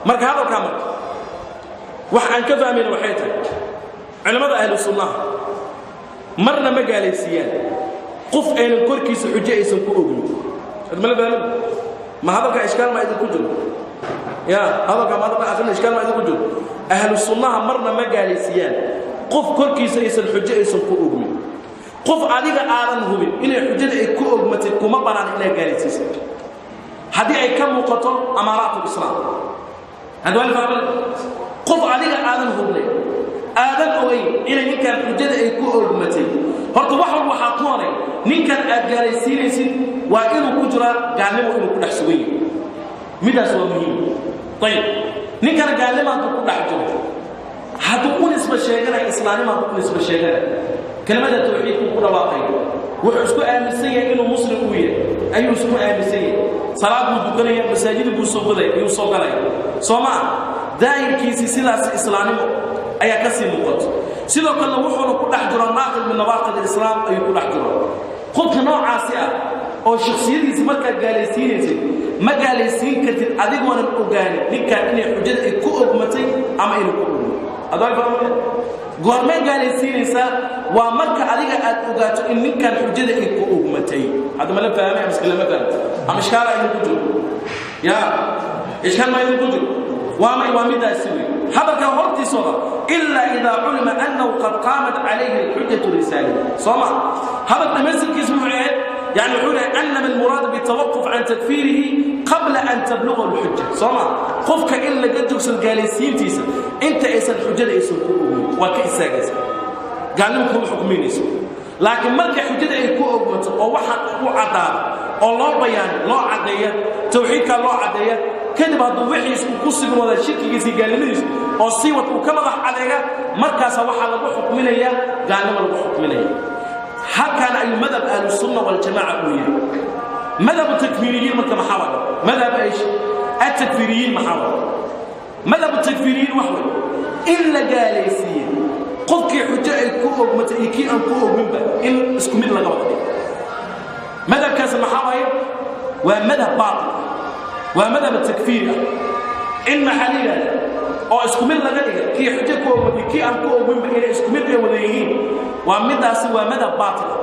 Marka hadalkaa marka wax aan ka fahmayna waxay tahay, culimmada ahlu sunnaha marna ma gaalaysiiyaan qof aynan korkiisa xujo aysan ku ogin. Admala fahmin? Ma hadalka ishkaal ma idinku jiro? Ya hadalka, ma hadalka akhrina ishkaal ma idinku jiro? Ahlu sunnaha marna ma gaalaysiiyaan qof korkiisa aysan xujo aysan ku ogmin. Qof adiga aadan hubin inay xujada ay ku ogmatay, kuma banaan inaad gaalaysiiso haddii ay ka muuqato amaaraat lislaam. Hadda waa la fahmay? Qof adiga aadan hubnay, aadan ogeyn inay ninkan xujada ay ku ogmatay, horta wax walba waxaa ku horay, ninkan aad gaalaysiinaysid waa inuu ku jiraa gaalnimo, inuu ku dhex sugan yahay. Midaas waa muhiim. Ayib, ninkan gaalnimo hadduu ku dhex jiro, hadduu u nisba sheeganaya islaamnimo, hadduu u nisba sheeganaya kelimada tawxiidku ku dhawaaqayo, wuxuu isku aaminsan yahay inuu muslim uu yahay ayuu isku aaminsan yahay. Salaad buu dukanaya, masaajid buu soo godaya, ayuu soo galaya, soo ma ah? Daahirkiisii sidaas islaamnimo ayaa ka sii muuqato. Sidoo kalena wuxuuna ku dhex jiro naaqid min nawaaqid alislaam ayuu ku dhex jiro. Qofka noocaasi ah oo shakhsiyadiisa markaad gaalaysiinaysid, ma gaalaysiin kartid adigoonan ogaanin ninkan inay xujada ay ku ogmatay ama inay ku ogmin. Adaa fahmaya? Goormee gaalaysiinaysaa? Waa marka adiga aad ogaato in ninkan xujada ay ku ogmatay. Hadda ma la fahmay ama iska lama fahmay? Ama ishkaala idinku jiro? Ya, ishkaal ma idinku jiro? Waa may, waa midaasi wey hadalka hortiisooda, "Ilaa idaa culima annahu qad qaamat calayhi alxujatu risaaliya." Soo ma hadal dhamaystirkiisu wuxuu ahayd, yani wuxuu lehay anama almuraadu bitawaquf can takfiirihi qabla an tabluga alxuja. Soo ma qofka in laga jogsado gaalaysiintiisa inta aysan xujada aysan ku ogin, waa ka istaagaysa, gaalnimo kuma xukminayso. Laakiin marka xujada ay ku ogmato oo waxa u caddaado oo loo bayaani, loo caddeeya, tawxiidkaa loo caddeeya, kadib hadduu wixiis uu ku sugnooda shirkigiisa iyo gaalnimadiisa oo sii wad uu ka madax adeega, markaasa waxaa lagu xukminayaa gaalnimo lagu xukminaya. Halkaan ayuu madhab ahlusunna waljamaaca uu yahay. Madhabu takfiiriyiin marka maxaa wada? Madhab ايش التكفيريين maxaa wada? Madhabu takfiiriyiin wax wey in la gaalaysiiye qofkii xujo ay ku ogmatay iyo kii aan ku ogminba, in isku mid laga wada dhigo. Madhabkaas maxaa waaye? Waa madhab baatil, waa madhab takfiir ah. In maxaa la yidhahda oo isku mid laga dhiga kii xujo ku ogmatay, kii aan ku ogminba, inay isku mid ay wada yihiin, waa midaasi, waa madhab baatil ah,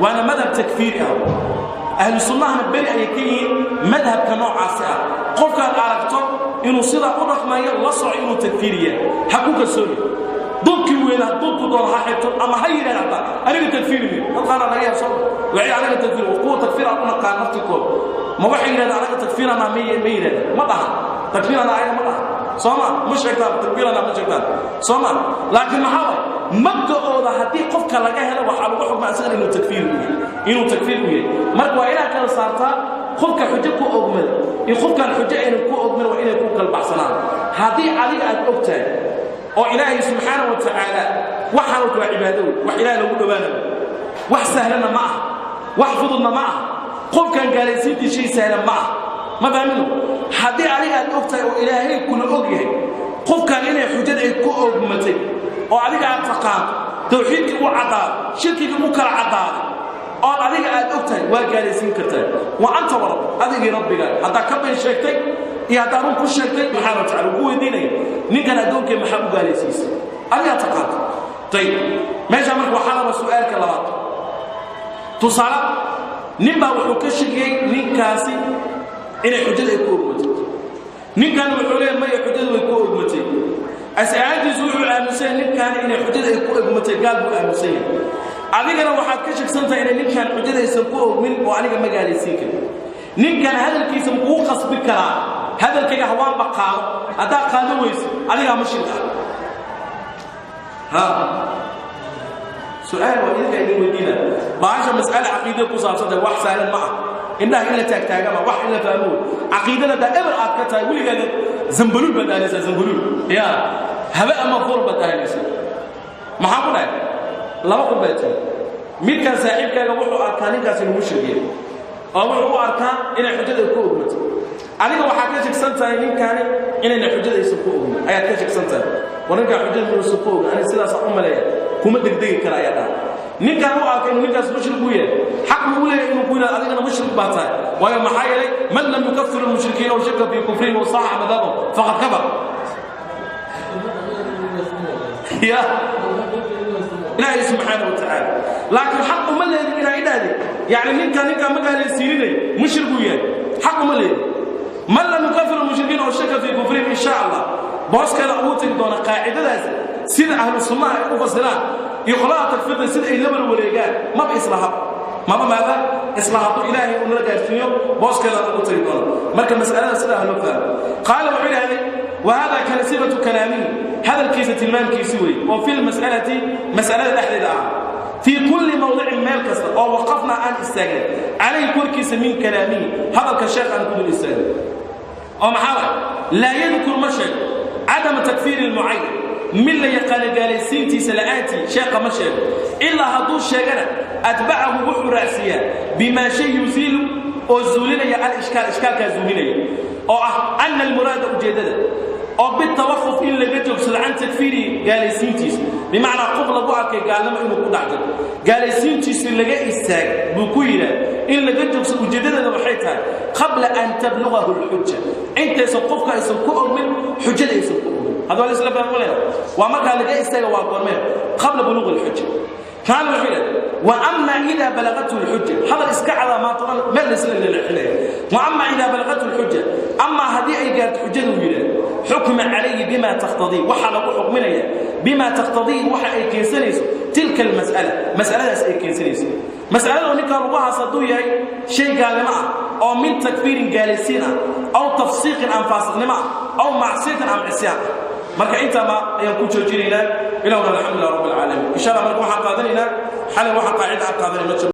waana madhab takfiiri ah. Ahlu sunnahana beri ayay ka yihiin madhabka noocaasi ah. Qofkaad aragto inuu sidaa u dhaqmayo, la soco inuu takfiiri yahay. Ha ku kalsoomi. Dubkii weyna dubku doon ha xirto ama ha yidhahda hataa aniga takfiiri miyo. Dad qaaraa laga yaab soo waxay anaga takfiir, kuwa takfiir aan u naqaan naftikooda, ma waxay yidhahdaan anaga takfiirana? Ma yidhahdaan, ma dhahan takfiirana ayaga, ma dhahan. Soo ma ma sheegtaan takfiirana? Ma sheegtaan, soo ma? Laakiin maxaa waay mabda'ooda? Haddii qofka laga helo, waxaa lagu xukmaa isagana inuu takfiir u yahay, inuu takfiir u yahay. Marka waa inaad kala saartaa qofka xujo ku ogmada iyo qofkaan xujo aynan ku ogmin, waa inay ku kala baxsanaan. Haddii adiga aad og tahay oo Ilaahay subxaana wa tacaala, waxaan waa cibaado wey, wax Ilahay lagu dhowaanayo, wax sahlanna ma aha, wax fududna ma aha. Qofkaan gaalaysiintii shay sahlan ma aha. Ma fahmino? Haddii adiga aad og tahay oo Ilaahay kula og yahay qofkaan inay xujada ay ku ogmatay, oo adiga aad taqaanto, tawxiidkii u caddaado, shirkigii u kala caddaaday, ood adiga aad og tahay, waa gaalaysiin kartaa. Waa anta warab adigii Rabbiga. Haddaa ka been sheegtay iyo haddaa run ku sheegtay, subxaana wa tacala ku weydiinaya: ninkan addoonkee maxaa u gaalaysiisay? Adigaa taqaanto. Ayib, meeshaa marka waxaa laba su'aalka labaad. Tusaale, nin baa wuxuu ka shakiyey ninkaasi inay xujada ay ku ogmatay. Ninkan wuxuu leeyahay maya, xujada way ku ogmatay. As-ahaantiisu wuxuu aaminsan yahay ninkaani inay xujada ay ku ogmatay, gaal buu aaminsan yahay. Adigana waxaad ka shaksan tahay inay ninkan xujada aysan ku ogmin, oo aniga ma gaalaysiin karin. Ninkan hadalkiisa ma kugu khasbi karaa? Hadalkayga hawaanba qaado, haddaad qaado weyso adigaa mushrik ah. Ha, su-aal waa idinka idin weydiina. Baasha mas'ale caqiida ku saabsantay, wax sahlan ma ah. Indhaha in la taagtaagama, wax in la fahmo. Caqiidada daa eber aad ka tahay, weligaaga zambaluul baad ahanaysaa, zambaluul ya habe ama fuur baad ahanaysaa. Maxaa ku dhahay? Laba qof baa jira. Midkan saaxiibkaaga wuxuu arkaa ninkaas inuu mushrik yahay, oo wuxuu u arkaa inay xujada ku ogmato. Adiga waxaad ka shegsan tahay ninkaani inayna xujada aysan ku ogmin ayaad ka shegsan tahay. War, ninkaa xujada inuusan ku ogmin ani sidaasaan u maleeya, kuma degdegi kara ayaa dhaha. Ninkaan u arkay inuu ninkaas mushrik u yahay, xaq buu u leeyahay inuu ku yidhahdo adigana mushrik baa tahay. Waayo, maxaa yeelay, man lam yukafir almushrikiina wa shaka fii kufrihim wa saxaxa madhabahum faqad kafar. Ya Ilaahay subxaana wa tacaala, laakiin xaq uma leedin inaa idhahdin, yani ninkaa ma gaalaysiininay mushrik uu yahay, xaq uma leedin. Man lam yukafir almushrikiin oo shaka fii kufrihim, insha Allah booskeeda ugu tegi doona qaacidadaas, sida ahlu sunnaha ay u fasiraan iyo qolada takfiirta sida ay la wareegaan. Maba islahaba, maba maada isla hadduu Ilaahay uu nala gaarsiiyo, booskeedaan ugu tegi doona. Marka mas'alada sidaa haloo fahmo. Qaala, wuxuu idhahday: وهذا كان صفة كلامه، hadalkiisa tilmaamkiisi weeye oo في المسألة mas'alada dhexdeeda ah، في كل موضع meel kasta oo وقفنا aan istaagnay، عليه korkiisa، من كلامه hadalka sheekh aan ku dul istaagnay. Oo maxaa waay? لا يذكر ma sheego عدم تكفير المعين mid la yaqaano gaalaysiintiisa la'aantii. Sheekha ma sheego, ilaa hadduu sheegana أتبعه wuxuu raacsiiyaa بما shay يزيل oo zuulinaya الإشكال ishkaalkaa zuulinaya, oo ah أن المراد ujeeddada oo بالتوقف in laga joogsado عن تكفيره gaalaysiintiisa, bimacnaa qof lagu arkay gaalnimo inuu ku dhex jiro, gaalaysiintiisu laga istaag buu ku yidhaah. In laga joogsado ujeeddadeeda waxay tahay قبل أن تبلغه الحجة, intaysan qofka aysan ku ogmin xujada, aysan ku ogmin. Hadda waa la isla fahmo. Waa markaa laga istaaga, waa goormeen? قبل بلوغ الحجة. Kaana wuxuu yidhaha: وأما إذا بلغته الحجة. Hadal iska cadaa, maanta dhan meel laisla leleexinaya. وأما إذا بلغته الحجة, amaa haddii ay gaarto xujada, uu yidhaah, حكم عليه بما تقتضي, waxaa lagu xukminaya بما تقتضي waxa ay keensanayso تلك المسألة mas'aladaas ay keensanayso. Mas'alada oo ninkaa lagu haas hadduu yahay shay gaalnimo ah oo من تكفير gaalaysiin ah, أو تفسيق am faasiqnimo ah, أو معصية am cisyaan ah. Marka intaaba ayaan ku joojinaynaa. Ilahuna alxamdulilah rabbi alcaalamiin. Insha Allah marka waxaan qaadanaynaa xalay waxaan qaacida aan qaadanay ma jiro.